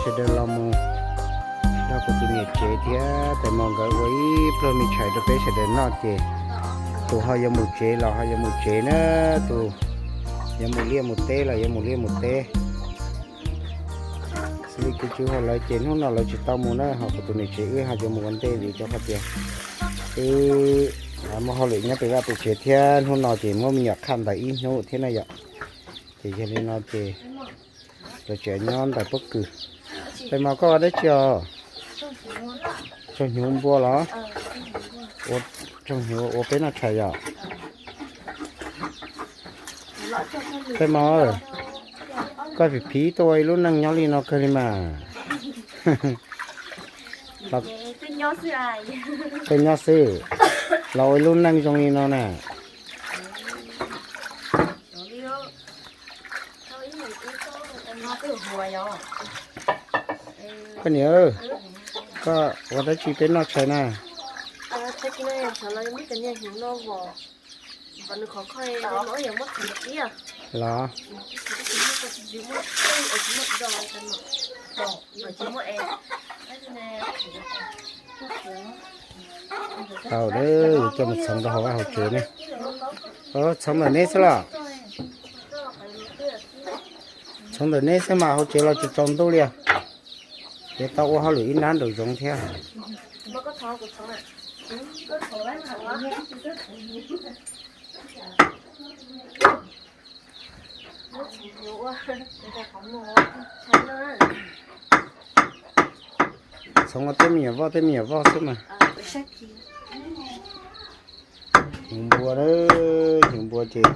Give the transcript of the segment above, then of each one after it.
Sawv daws los mus nrog kuv tus niam tsev thiab tais mos nkawd ua ib pluag me tshais rau peb sawv daws noj ces tus ho yuav mus tsev los ho yuav mus tsev na, tus yuav mus liaj mus teb los yuav mus liaj mus teb. Xws li kuv tswv hauv lawv ces hnub no lawv tsis tau mus na, ho kuv tus niam tsev wb ho yuav mus ua ntej vim rau qhov tias wb muaj hauj lwm nyob pem vaj pem tsev thiab hnub no ces muab me nyuam qhaj ntawd ib hnub thiab na yom. Ces yog li no ces lawv tseem nyob ntawm pob kws. Tais mos koj ua dab tsi os? Tsoog hnyuv npua los? Ua tsoog hnyuv ua peb noj tshais yom? Tais mos, koj phim phiv tuaj ua ib lub neej nyob li no kawg li mas. Tuaj nyob xwb, los ua ib lub neej zoo li no na. Koj niam, koj ua dab tsi peb noj tshais na? Los? Tau, yuav coj mus txhoov rau hauv vaj hauv tsev ne. Txhoov ntawm neb xwb los? Txhoov ntawm neb xwb mas hauv tsev los tsis tsaus ntuj li os. Ces tau ua hauj lwm ib nrab nraum zoov thiab. Txhoov ua tej me nyuam voj tej me nyuam voj xwb mas. Hnyuv npua, hnyuv npua ces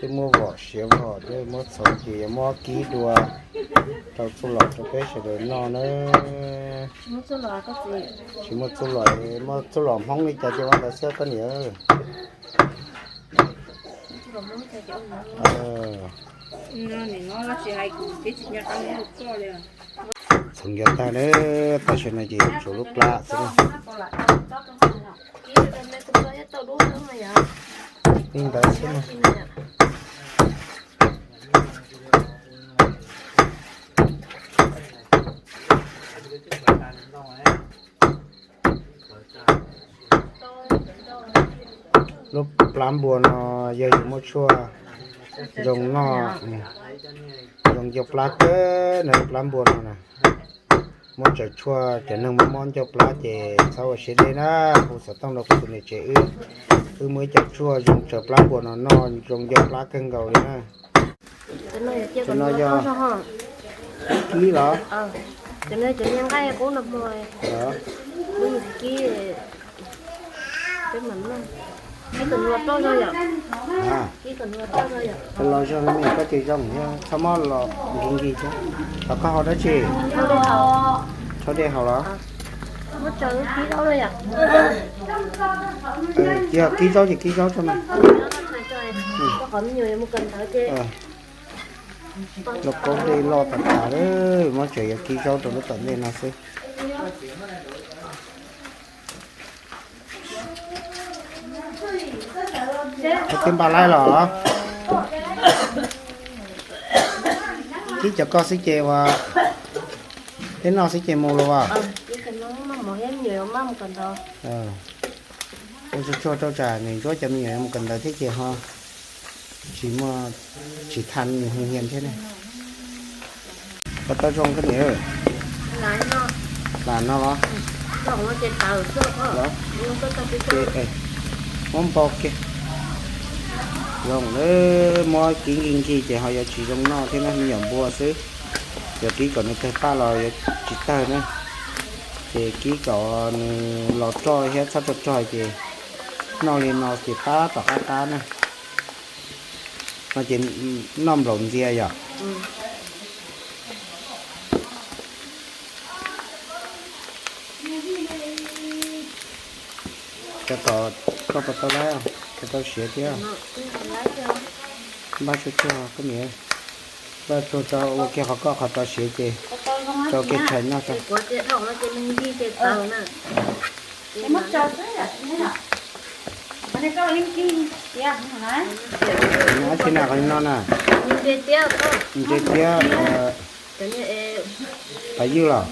twb muab vom siav vom ces muab txhoov ces yuav muab kib dua rau txuj lom rau peb sawv daws noj na. Tsis muaj txuj lom, muaj txuj lom Hmoob li cas ces ua ntawd xwb koj niam. Txhoov cov tag na, tam sim no ces yuav tshuav lub plab xwb. Li ntawd xwb. Lub plab npua no yog yus muaj tshuaj zoo noj, zoo ncauj plab kawg na lub plab npua no na. Muab tsaws tshuaj cov neeg mob mob ncauj plab ces txhob ua siab deb na, hu xov tooj rau kuv tus niam tsev wb, wb muab ib co tshuaj zoo tsaws plab npua no noj zoo ncauj plab kawg nkaus li na. Cov no yog kib los? Cov no cov niag nqaij qub no hmo, kib, kib kom nws los roj zog yom. Los zog no koj ces zoo thiab, txhob muab los nkig nkig thiab. Los koj haus dab tsi? Rhaub dej haus los? Yog kib zaub ces kib zaub tso mas. Los kaub dej loj tas tas, muab tseem yuav kib zaub rau lub tom ntej no xwb. Koj twb npaj laib los? Kib cov koj xwb ces ua, peb noj xwb ces mus los as. Ua tsuag tsuag rau tsam nws ntsuab cov me nyuam mus kawm ntawv thiab ces ho tsis muaj, tsis tha nws hoo hias thiab ne. Koj tau zoo koj niam. Hla no los? Muab npau kiag. Zoo lawm, muab kib nkig nkig ces ho yuav tsis zoo noj thiab na, me nyuam npua xwb. Yog kib kom nws tawg paj los yuav tsis tawg na. Ces kib kom nws los roj thiab txhob rog rog ces noj li no ces pab tom qab qab na. No ces noj nplaum ntxiag yom. Cov tom koj puas tau laib, puas tau siav thiab? Npaj tsuag tsuag koj niam, npaj tsuag tso ua kiag qhov koj qhov tau siav ces tso kiag tshais noj tso. Nyob tsis na qhov no na. Ntses tiab, Pov ywg los?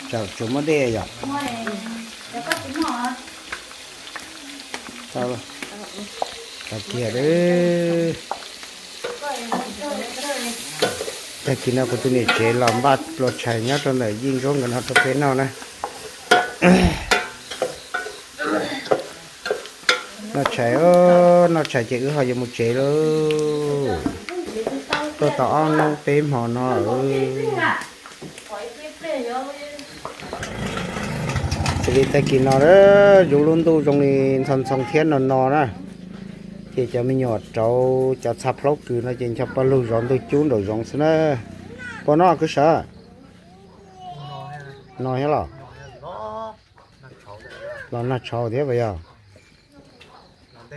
Tsuas muab dej yom? Tau kiag. Tag kis no kuv tus niam tsev los npaj plua tshais nyob rau ntawm Yij Ntsuab nkawd no rau peb noj na. Noj tshais, noj tshais ces wb ho yuav mus tsev lauj. Tuaj tau ob hnub peb hmo no. Xws li tag kis no, zoo lub ntuj zoo li ntxhoo ntxhoo thiab no no na, ces cov me nyuam rauv cov txha plaub kws no ces ncho paj lug zov ntug cub nraum zoov xwb na. Puas noj kwv sawv? No thiab los? Los nag tshauv thiab puas yog?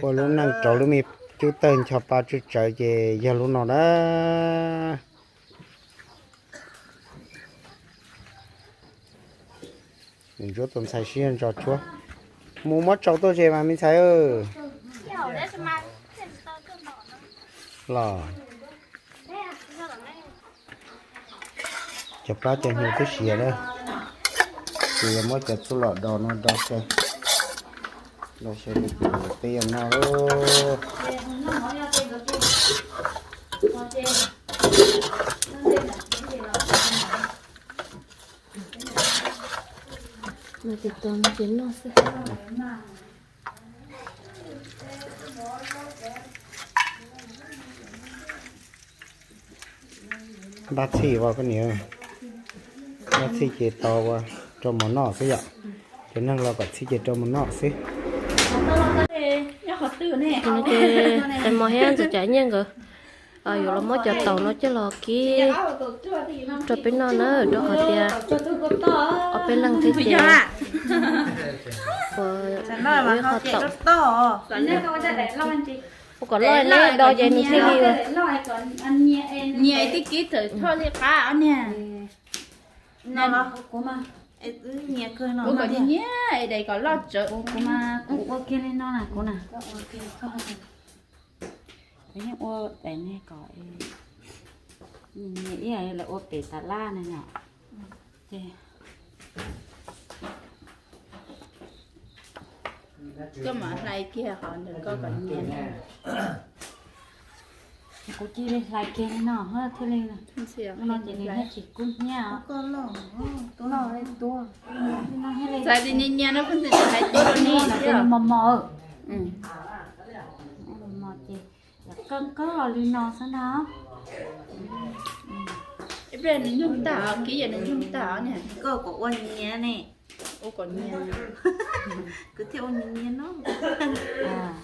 Ua lub neej rauv lub me cub tawg ncho pa tswj tsawv ces yog lub no na. Ntsuab tus ntxhais sib ntso tshuab. Mus muab tsau tuaj ze mas me ntxhais. Los cov plab cov hnyuv twb siav na. Ces yuav muab cov txuj lom dos no do xyaw, do xyaw ces peb yuav noj lauj. Npaj txhij ua koj niam, npaj txhij ces tau ua rau mov noj xwb yom. Cov neeg los kom txhij ces rau mov noj xwb. Tais Mos thiab Ntxawm Caiv Nyiaj nkawd yuav los muab cov taum no coj los kib rau peb noj na, rau qhov tias ob peb leeg thiab ces ua ib qho taum. Ua kom loj neb do ces nws thiaj li nyias tib kib tawm thoj li qab niag. Ua kom nyias nyias es daim kom loj tsawv. Kuv mas kuv ua kiag li no na kuv na. Kuv yeej ua daim niag kom nyias ib yam li lawv ua pem tas laj na yom. Ces koj mam hlais kiag qhov ntawd koj kom nyias. Kuv cia li hlais kiag li no thiaj li, no ces nws thiaj tsis kub hnyiab. Txawm tias nyias nyias no kuj ntxim hlais tuab rau nej thiab. Mos mos, mos ces qawb qawb los li no xwb na. Ib pliag nws nyoog tag, kib yog nws nyoog tag ne. Koj kom ua nyias ne. Ua kom nyias. Kuv thiaj ua nyias nyias no.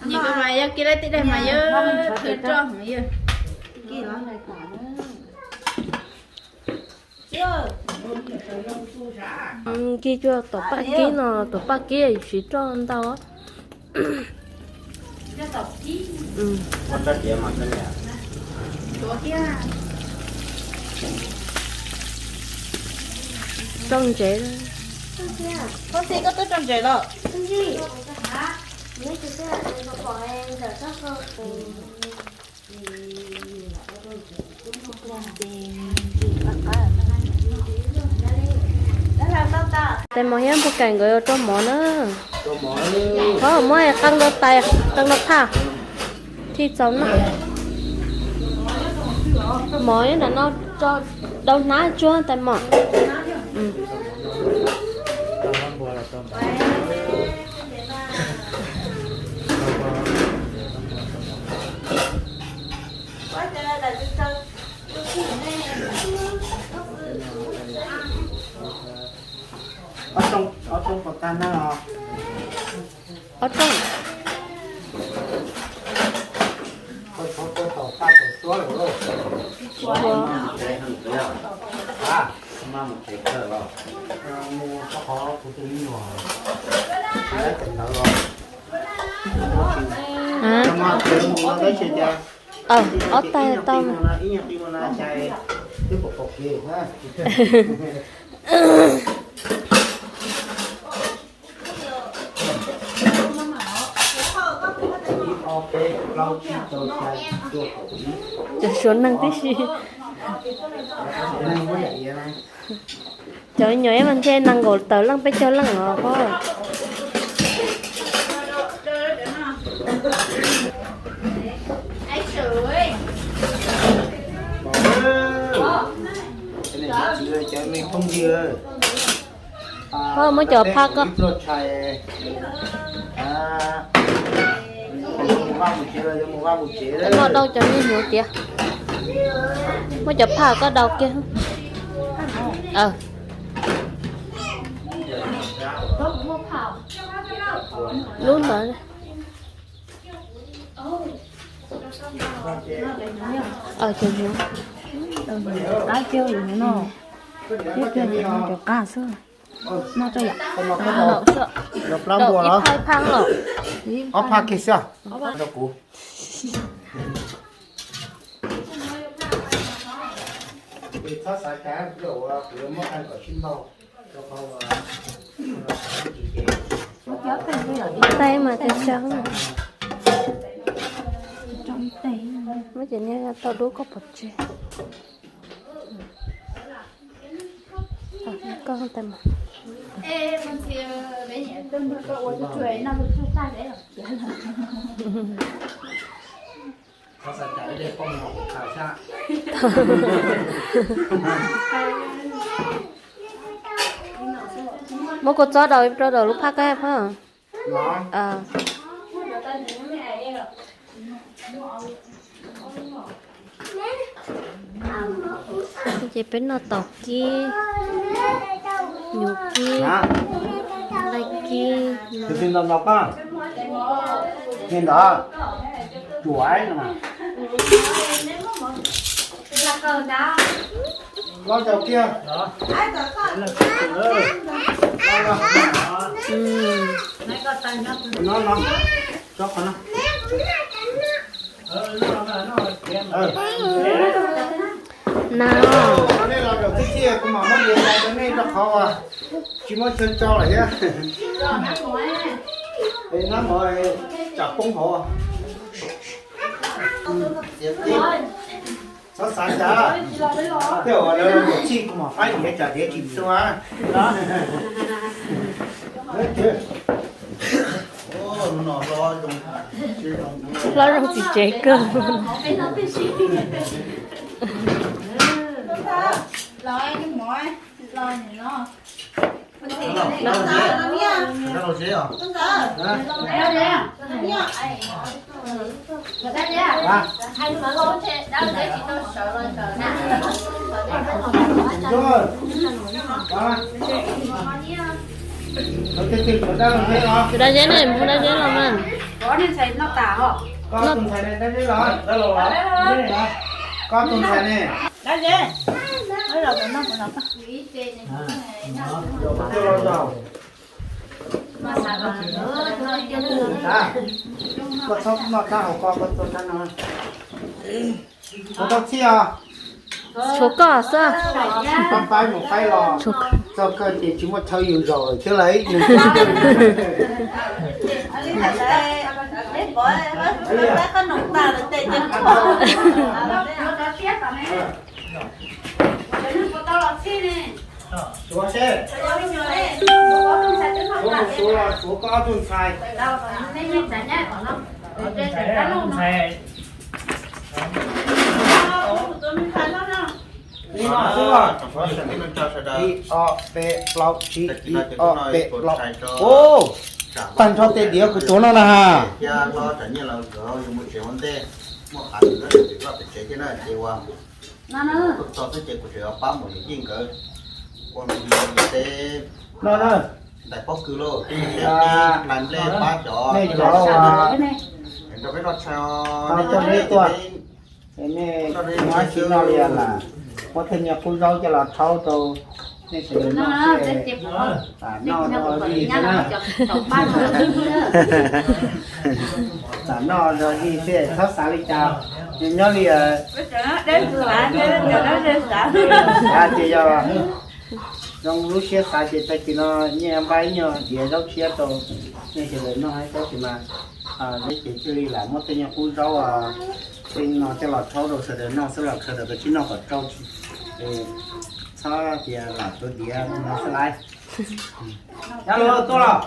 Nyias koj mas yog kib laib tib daim mas yog thwv roj heev yog. Kib cuag tom paj kib no, tom paj kib siv roj ntau. Rau ntsev. Koj twb rau ntsev los? Tais Mos thiab Npus Kaim nkawd yuav rau mov na. Thov muab qee rau tais, qee rau phaj, thiaj txaus noj. Mov nram no, rau hnab tsuag Tais Mos. Ob rooj, ob rooj puas tag nag os? Ob rooj. Koj txhob tuaj tau paj tau suab lawm lauj. Mus rau qhov kuv tus me nyuam tsis laib cov ntawd los. Mus tab sis cas ob tais tau ib nyuag qi mus na cas twb pom pom kev na. Cov suav neeg tib si. Cov me nyuam ib mas ntshe nees nkaum tawm leej peb caug leej os pog. Pog, muab cov phaj ko. Noj dau cov niag hnyuv tiav. Muab cov phaj ko dau kiag. Lub ntawd. Cov hnyuv. Qab kiag, cov qab xwb. Noj rau yam. Ib phaj ib phaj los. Ob phaj kiag xwb. Rau kuv. Txhob xav cas kuv yuav muab qee kom sib ntaug. Ib tais mas tseem tsawg. Muab cov niag tau dub koj pov tseg. Koj tais mas. Muab kua txob daus rau lub phaj ko pog. Ces peb noj taum kib, nyuv kib, nqaij kib. Ntawd, cuam no. Los caum kiag. No, no. Tso qhov no. Na, nej los caum tib txhij kuv mam muab diav cov nej rau qhov uas tsis muaj chaw tso lawm thiab. Es nab mov tsam poob hauv. Txhob xav cas, tej uas lawv caum txhij kuv mam faib diav tsam diav tsis txua. Hlob zoo txiv tsev kawg. Tus dab zeb ne, mus dab zeb los mas. Koj tus ntxhais ne, dab zeb los. Koj tus ntxhais ne. Koj txhob noj dab hauv ko, koj txhob noj dab no. Koj tau txhij os. Tshuav koj xwb. Pab faib mus faib los. Txog kawg ces tsis muaj chaw yus zaum lawm thiab lauj. Suav seb. Suav, suav, suav koj ob tug ntxhais. Ib, ob, peb, plaub, tsib, ib, ob, peb, plaub. Ub, tag nrho tej diav kuv tuav no na. No na. Nej cov, nej coj deb tuaj, nej muab tsis noj li las, muab tej niag qub zaub coj los rhaub rau nej sawv daws noj xwb. Tam noj rau zij xwb na. Tam noj rau zij xwb, txhob xav li cas, nyob li xav tias yog zoo lub siab xav ces tag kis no nyiaj npaj ib nyuag diav zaub tshiab rau nej sawv daws noj ib tab sis mas Ces thiaj li lam muab tej nyuag qub zaub tej no coj los rhaub rau sawv daws noj xwb los sawv daws tsis noj kom tsau, txhob tias lam tua diav no xwb lauj. Tuaj los.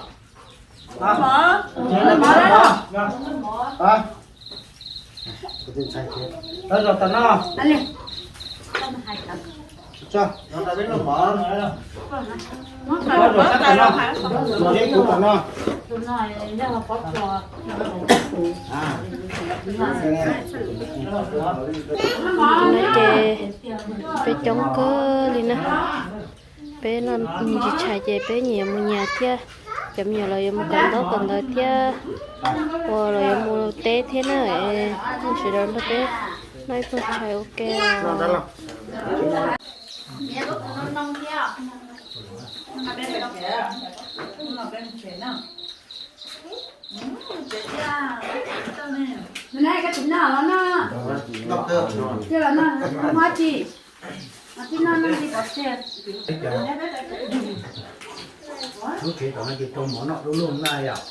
Zos tas no. Zos tas no. Zos kuv tas no. Ces peb coob kawg li na. Peb noj ntsis tshais ces peb nyias mus nyias thiab. Cov me nyuam los yuav mus kawm ntaub kawm ntawv thiab, uas los yuav mus teb thiab na. Sawv daws nrog peb noj ib pluag tshais ua ke os. Lub tsev tom no ces rau mov noj lub lub na yom.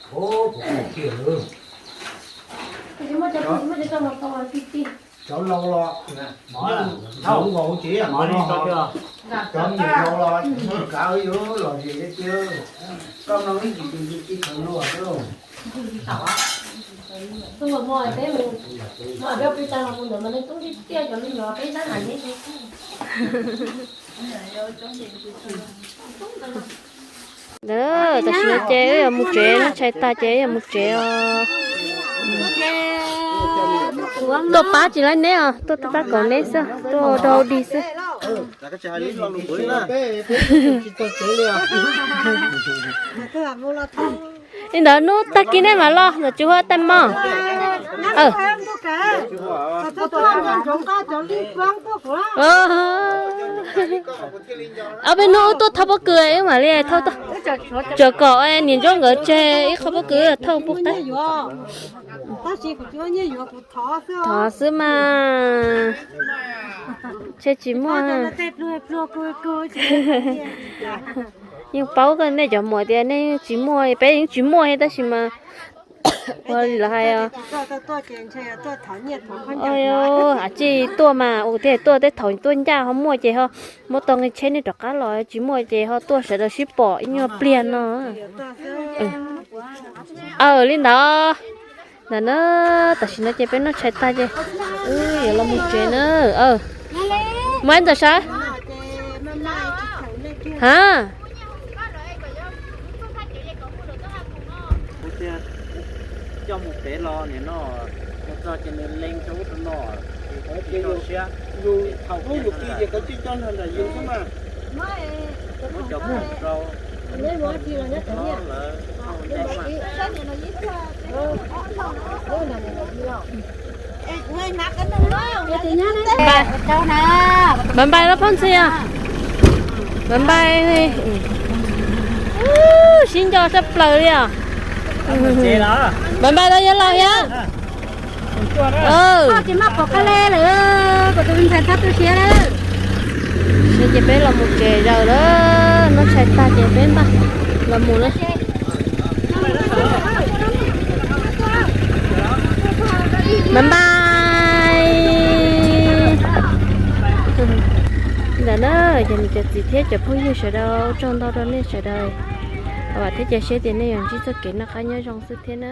Kuv kiag lawm. Cov laus los, cov nyiam laus los, kav yuav los zem tiag. Koj no ib tsis tus ci khaws luag xwb. Tam sim no ces wb yuav mus tsev, noj tshais tag ces wb yuav mus tsev os. Tuaj pab tsis laib neb os, tuaj tab kaum neb xwb, tuaj ua dog ua dig xwb. Li ntawd hnub tag kis nej mam los, ntawm tsis huab tais mog. Ob peb hnub wb tuaj thauj pob kws wb mam li thauj, tsam kom niam Ntsuab nkawd tseg ib qho pob kws thauj pub qaib. Thov xwb mas, ntshe tsis muaj. Yeej paub koj nej cov muam tias nej yeej tsis muaj, peb yeej tsis muaj thiab tab sis mas ua li lawv hais os. Av tsis tuaj mas ua tiag, tuaj tej thaum tuaj ncaj ho muaj ces ho muab tau nqi tsheb nej rov qab los, tsis muaj ces ho tuaj sawv daws sib pom ib nyuag pliag no. Aw, li ntawd. Ntawm no, tam sim no ces peb noj tshais tag ces wb yuav los mus tsev na. Muaj ib ntxawm saib. Ha, coj mus pem los nim no, mus txog ces nws lees rau ub rau no, ces tsis tso siab. Yus hnub yus plig ces koj coj nrog nram yus xwb mas. Muab cov khoom rau, lawv, npais npais los phooj ywg, npais npais, sib nco sab plaws li os. Npais npais los yog laus yog. Tsis maj pom qab le lawm, kuv tus me ntxhais txhob tu siab lawm. Ces peb los mus tsev zaws lawm, noj tshais tag ces peb npaj los mus na. Npais npais. Ntawm na, cov niam cov txiv thiab cov phooj ywg sawv daws, ua tsaug ntau rau nej sawv daws. Vam thiab cia siab tias nej yuav ntsib txoj kev noj qab nyob zoo xwb thiab na.